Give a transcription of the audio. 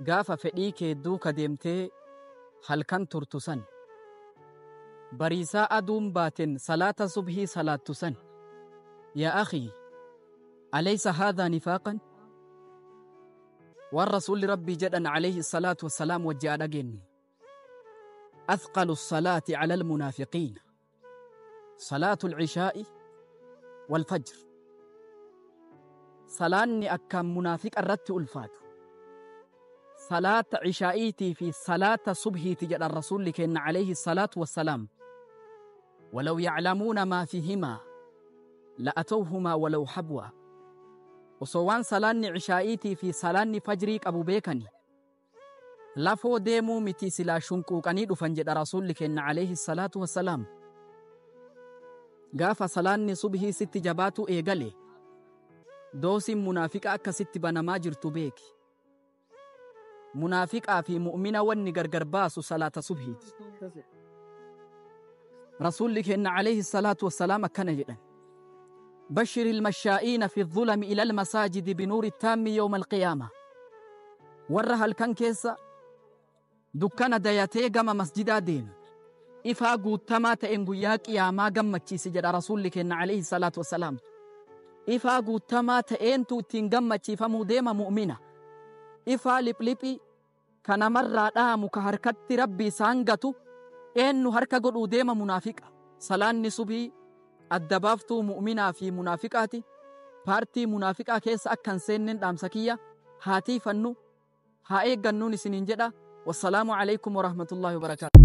Gaafa fedhii kee duuka deemtee halkan turtu san, bariisaa aduun baaten salaata subhii salaattu san, yaa akhii, alaysa haadhaa nifaaqan? Waan Rasuulli Rabbii jedhan alayhi salaatu wassalaam wajji haa dhageennu. Athqalu salaati cala almunaafiqiina salaatu alcishaa'i walfajr. Salaanni akkaan munaafiqa irratti ulfaatu salaata cishaa'iitii fi salaata subhiiti jedhan Rasuulli keenna alayhi salaatu wassalaam. Walaw yaclamuuna maa fiihimaa la'atawhumaa walaw habwa. Osoo waan salaanni cishaa'iitii fi salaanni fajrii qabu beekani, lafoo deemuu miti silaa shunquuqanii dhufan jedha Rasuulli keenna alayhi salaatu wassalaam. Gaafa salaanni subhii sitti jabaatu eegale, doosiin munaafiqa akka sitti banamaa jirtu beeki. Munaafiqaa fi mu'mina wanni gargar baasu salaata subhiiti. Rasuulli keenna alayhi salaatu wassalaam akkana jedhan: بشر المشائين في الظلم إلى المساجد بنور التام يوم القيامة. Warra halkan keessa dukkana dayatee gama masjidaa deemu ifaa guuttamaa ta'een guyyaa qiyaamaa gammachiisi jedha Rasuulli keenna alayhi salaatu wassalaam. Ifaa guuttamaa ta'eentu ittiin gammachiifamuu deema mu'mina. Ifaa liphliphii ka namarraa dhaamu, ka harkatti Rabbi isaan gatu, eenyu harka godhuu deema? Munaafiqa. Salaanni subii adda baaftuu mu'minaa fi munaafiqaati. Paartii munaafiqaa keessa akka hin seenneen dhaamsa kiyya. Haa tiifannu, haa eeggannuun isiniin jedha. Wassalaamu alaykum warahmatullaahi wabarakaatu.